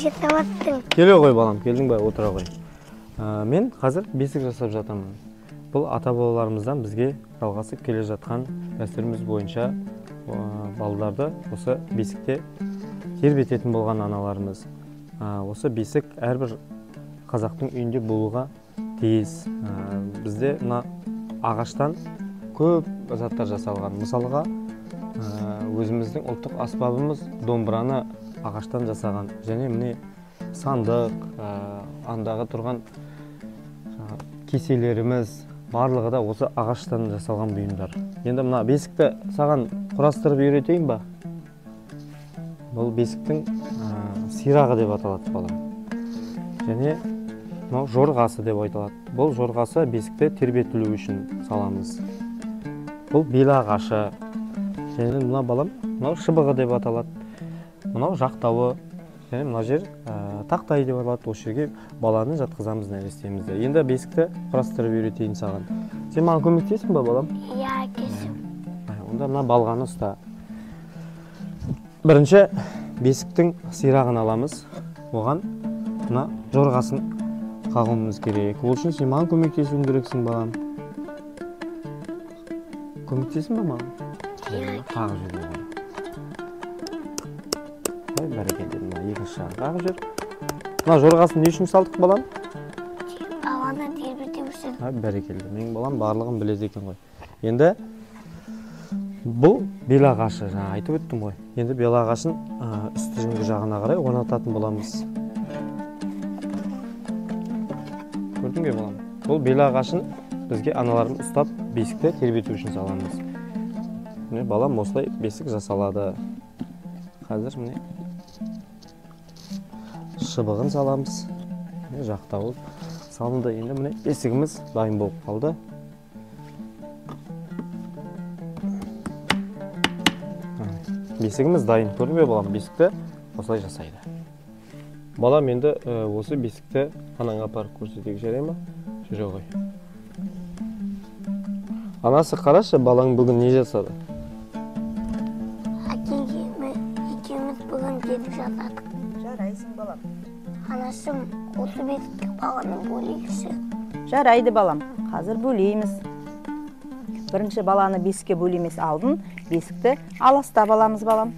жасаватсың? Келе ғой балам, келдің бе, отыра ғой. Мен қазір бесік жасап жатырмын. Бұл ата-бабаларымыздан бізге жалғасып келе жатқан дәстүріміз бойынша балаларды осы бесікте тербететін болған аналарымыз. Осы бесік әрбір қазақтың үйінде болуға тиіс. Бізде мына ағаштан көп заттар жасалған. Мысалға, өзіміздің ұлттық аспабымыз домбыраны ағаштан жасаған. Және міне сандық, андағы тұрған кеселеріміз, барлығы да осы ағаштан жасалған бұйымдар. Енді мына бесікті саған құрастырып үйретейін ба? Бұл бесіктің сирағы деп аталады балам. Және мынау жорғасы деп айталады. Бұл жорғасы бесікті тербетілу үшін саламыз. Бұл бел ағашы. Және мына балам, мынау шыбығы деп аталады. Мынау жақтауы. Және мына жер тақтай деп аталады. Осы жерге баланы жатқызамыз нәрестемізді. Енді бесікті құрастырып үйретейін саған. Сен маған көмектесің ба, балам? Иә, әкешім. Онда мына балғаны ұста. Бірінші бесіктің сирағын аламыз. Оған мына жорғасын қағуымыз керек. Ол үшін сен маған көмектесуің керексің, балам. Көмектесің ба маған? Иә. Қағып жібер оған. Ой, бәрекелді, мына екінші жағын қағып жібер. Мына жорғасын не үшін салдық, балам? Баланы тербету үшін. Бәрекелді, менің балам барлығын біледі екен ғой. Енді бұл бел ағашы, жаңа айтып өттім ғой. Енді бел ағашын үстіңгі жағына қарай орнататын боламыз. Көрдің бе, балам? Бұл бел ағашын бізге аналарымыз ұстап бесікті тербету үшін саламыз. Міне, балам, осылай бесік жасалады. Қазір міне шыбығын саламыз. Міне, жақтауы салынды. Енді міне бесігіміз дайын болып қалды. Бесігіміз дайын. Көрдің бе, балам? Бесікті осылай жасайды. Балам, енді осы бесікті анаңа апарып көрсетейік, жарай ма? Жүре ғой. Анасы, қарашы, балаң бүгін не жасады? Әкем екеуміз бүгін бесік жасадық. Жарайсың, балам. Анашым, осы бесікке баланы бөлейікші. Жарайды, балам, қазір бөлейміз. Бірінші баланы бесікке бөлемес алдын бесікті аластап аламыз, балам.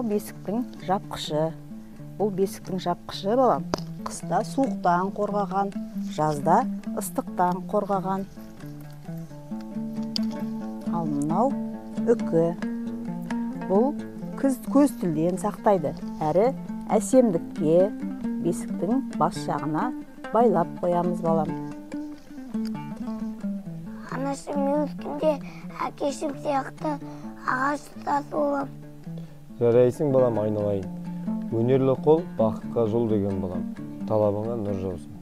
Бесіктің жапқышы. Бұл бесіктің жапқышы, балам, қыста суықтан қорғаған, жазда ыстықтан қорғаған. Ал мынау үкі. Бұл көз тілден сақтайды. Әрі әсемдікке бесіктің бас жағына байлап қоямыз, балам. Анашым, мен өскенде әкешім сияқты ағаш ұстасы боламын. Жарайсың, балам, айналайын. Өнерлі қол бақытқа жол деген, балам. Талабыңа нұр жаусын.